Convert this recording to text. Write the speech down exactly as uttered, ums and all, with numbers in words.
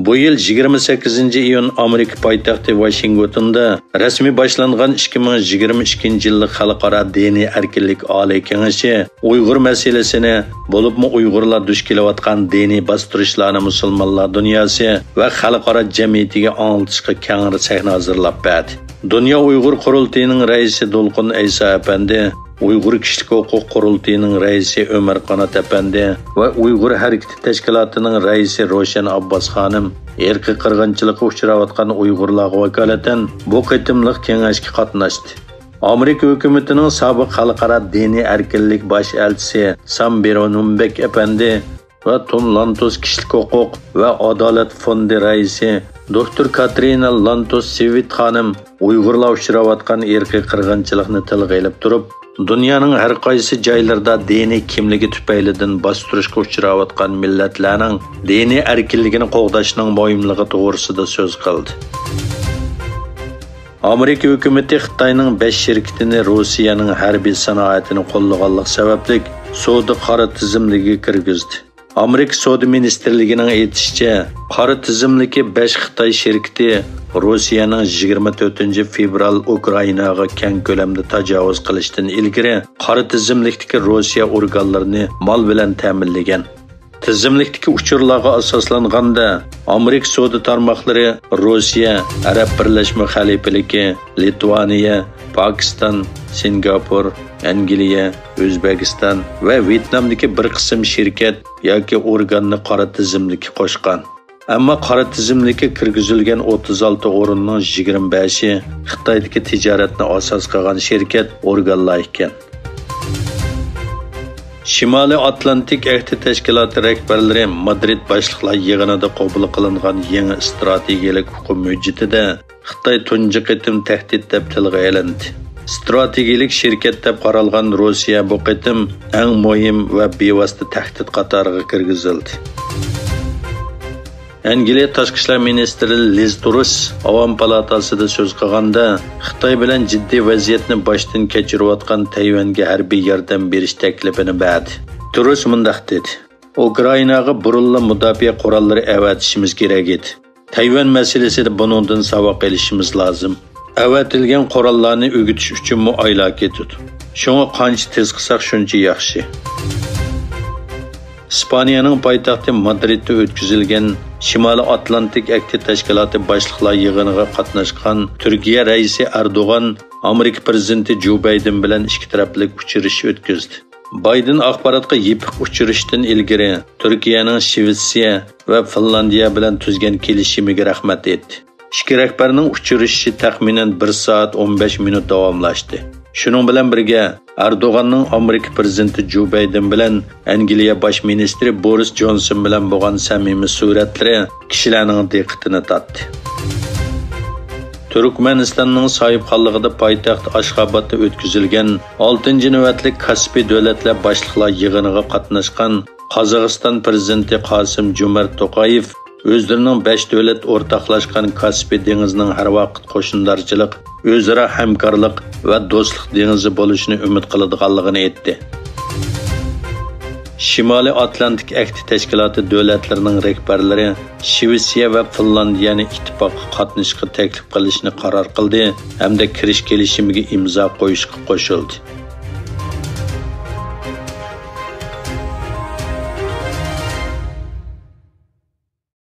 بۇ يىل يىگىرمە سەككىزىنچى ئىيۇن ئامېرىكا پايتەختى ۋاشىنگتوندا رەسمىي باشلانغان ئىككى مىڭ يىگىرمە ئىككىنچى يىللىق خەلقئارا دىنىي ئەركىنلىك ئالىي كېڭىشى ئۇيغۇر مەسىلىسىنى، بولۇپمۇ ئۇيغۇرلار دۇچ كېلىۋاتقان دىنىي باستۇرۇشلارنى مۇسۇلمانلار دۇنياسى ۋە خەلقئارا جەمئىيىتىگە ئاڭلىتىشقا كەڭرى سەھنە ھازىرلاپ بەردى. دۇنيا ئۇيغۇر قۇرۇلتىيىنىڭ رەئىسى دولقۇن ئەيسا ئەپەندى، ئۇيغۇر كىشىلىك ھوقۇق قۇرۇلتىيىنىڭ رەئىسى ئۆمەر قانات ئەپەندى ۋە ئۇيغۇر ھەرىكىتى تەشكىلاتىنىڭ رەئىسى روشەن ئابباس خانىم ئىرقىي قىرغىنچىلىققا ئۇچراۋاتقان ئۇيغۇرلارغا ۋاكالىتەن بۇ قېتىملىق كېڭەشكە قاتناشتى. ئامېرىكا ھۆكۈمىتىنىڭ سابىق خەلقئارا دىنىي ئەركىنلىك باش ئەلچىسى سام بىرونۇمبېك ئەپەندى ۋە توم لانتوس كىشىلىك ھوقۇق ۋە ئادالەت فوندى رەئىسى دوكتور كاترىنا لانتوس سىۋىت خانىم ئۇيغۇرلار ئۇچراۋاتقان ئىرقىي قىرغىنچىلىقنى تىلغا ئېلىپ تۇرۇپ، دۇنيانىڭ ھەر قايسى جايلىرىدا دىنىي كىملىكى تۈپەيلىدىن باستۇرۇشقا ئۇچراۋاتقان مىللەتلەرنىڭ دىنىي ئەركىنلىكىنى قوغداشنىڭ مۇھىملىقى توغرىسىدا سۆز قىلدى. ئامېرىكا ھۆكۈمىتى خىتاينىڭ بەش شىركىتىنى روسىيەنىڭ ھەربىي سانائىتىنى قوللىغانلىقى سەۋەبلىك سودا قارا تىزىملىكىگە كىرگۈزدى. ئامېرىكا سودا مىنىستىرلىكىنىڭ ئېيتىشىچە، قارا تىزىملىكى بەش خىتاي شىركىتى روسىيەنىڭ يىگىرمە تۆتىنچى فېۋرال ئۇكرائىناغا كەڭ كۆلەمدە تاجاۋۇز قىلىشتىن ئىلگىرى قارا تىزىملىكتىكى روسىيە ئورگانلىرىنى مال بىلەن تەمىنلىگەن. تىزىملىكتىكى ئۇچۇرلارغا ئاساسلانغاندا، ئامېرىكا سودا تارماقلىرى روسىيە، ئەرەب بىرلەشمە خەلىپىلىكى، لىتۋانىيە، پاكىستان، سىنگاپور، ئەنگلىيە، ئۆزبېكىستان ۋە ۋيېتنامدىكى بىر قىسىم شىركەت ياكى ئورگاننى قارا تىزىملىككە قوشقان. ئەمما قارا تىزىملىككە كىرگۈزۈلگەن ئوتتۇز ئالتە ئورۇننىڭ يىگىرمە بەشى خىتايدىكى تىجارەتنى ئاساس قىلغان شىركەت، ئورگانلار ئىكەن. شىمالىي ئاتلانتىك ئەھدى تەشكىلاتى رەھبەرلىرى مادرىد باشلىقلار يىغىنىدا قوبۇل قىلىنغان يېڭى ئىستراتېگىيەلىك ئۇقۇم ھۆججىتىدە خىتاي تۇنجى قېتىم تەھدىت دەپ تىلغا ئېلىندى. ئىستراتېگىيەلىك شىركەت دەپ قارالغان روسىيە بۇ قېتىم ئەڭ مۇھىم ۋە بىۋاسىتە تەھدىت قاتارىغا كىرگۈزۈلدى. ئەنگلىيە تاشقى ئىشلار مىنىستىرى لىز تۇرۇس ئاۋام پالاتاسىدا سۆز قىلغاندا، خىتاي بىلەن جىددىي ۋەزىيەتنى باشتىن كەچۈرۈۋاتقان تەيۋەنگە ھەربىي ياردەم بېرىش تەكلىپىنى بەردى. تۇرۇس مۇنداق دېدى: «ئۇكرائىناغا بۇرۇنلا مۇداپىئە قوراللىرى ئەۋەتىشىمىز كېرەك ئىدى. تەيۋەن مەسىلىسىدە بۇنىڭدىن ساۋاق ئېلىشىمىز لازىم. ئەۋەتىلگەن قوراللارنى ئۆگىتىش ئۈچۈنمۇ ئايلار كېتىدۇ. شۇڭا قانچە تېز قىلساق شۇنچە ياخشى.» ئىسپانىيەنىڭ پايتەختى مادرىدتا ئۆتكۈزۈلگەن شىمالىي ئاتلانتىك ئەھدى تەشكىلاتى باشلىقلار يىغىنىغا قاتناشقان تۈركىيە رەئىسى ئەردوغان ئامېرىكا پىرېزىدېنتى جو بايدېن بىلەن ئىككى تەرەپلىك ئۇچرىشىش ئۆتكۈزدى. بايدېن ئاخباراتقا يېپىق ئۇچرىشىشتىن ئىلگىرى تۈركىيەنىڭ شىۋېتسىيە ۋە فىنلاندىيە بىلەن تۈزگەن كېلىشىمىگە رەھمەت ئېيتتى. ئىككى رەھبەرنىڭ ئۇچرىشىشى تەخمىنەن بىر سائەت ئون بەش مىنۇت داۋاملاشتى. شۇنىڭ بىلەن بىرگە، ئەردوغاننىڭ ئامېرىكا پىرېزىدېنتى جو بايدېن بىلەن ئەنگلىيە باش مىنىستىرى بورىس جونسون بىلەن بولغان سەمىمىي سۈرەتلىرى كىشىلەرنىڭ دىققىتىنى تارتتى. تۈركمەنىستاننىڭ ساھىبخانلىقىدا پايتەخت ئاشخابادتا ئۆتكۈزۈلگەن ئالتىنچى نۆۋەتلىك كاسپىي دۆلەتلەر باشلىقلار يىغىنىغا قاتناشقان قازاقىستان پىرېزىدېنتى قاسىم جومارت توقايېف ئۆزلىرىنىڭ بەش دۆلەت ئورتاقلاشقان كاسپىي دېڭىزىنىڭ ھەر ۋاقىت قوشنىدارچىلىق، ئۆزئارا ھەمكارلىق ۋە دوستلۇق دېڭىزى بولۇشىنى ئۈمىد قىلىدىغانلىقىنى ئېيتتى. شىمالىي ئاتلانتىك ئەھدى تەشكىلاتى دۆلەتلىرىنىڭ رەھبەرلىرى شىۋېتسىيە ۋە فىنلاندىيەنى ئىتتىپاققا قاتنىشىشقا تەكلىپ قىلىشنى قارار قىلدى ھەمدە كىرىش كېلىشىمىگە ئىمزا قويۇشقا قوشۇلدى.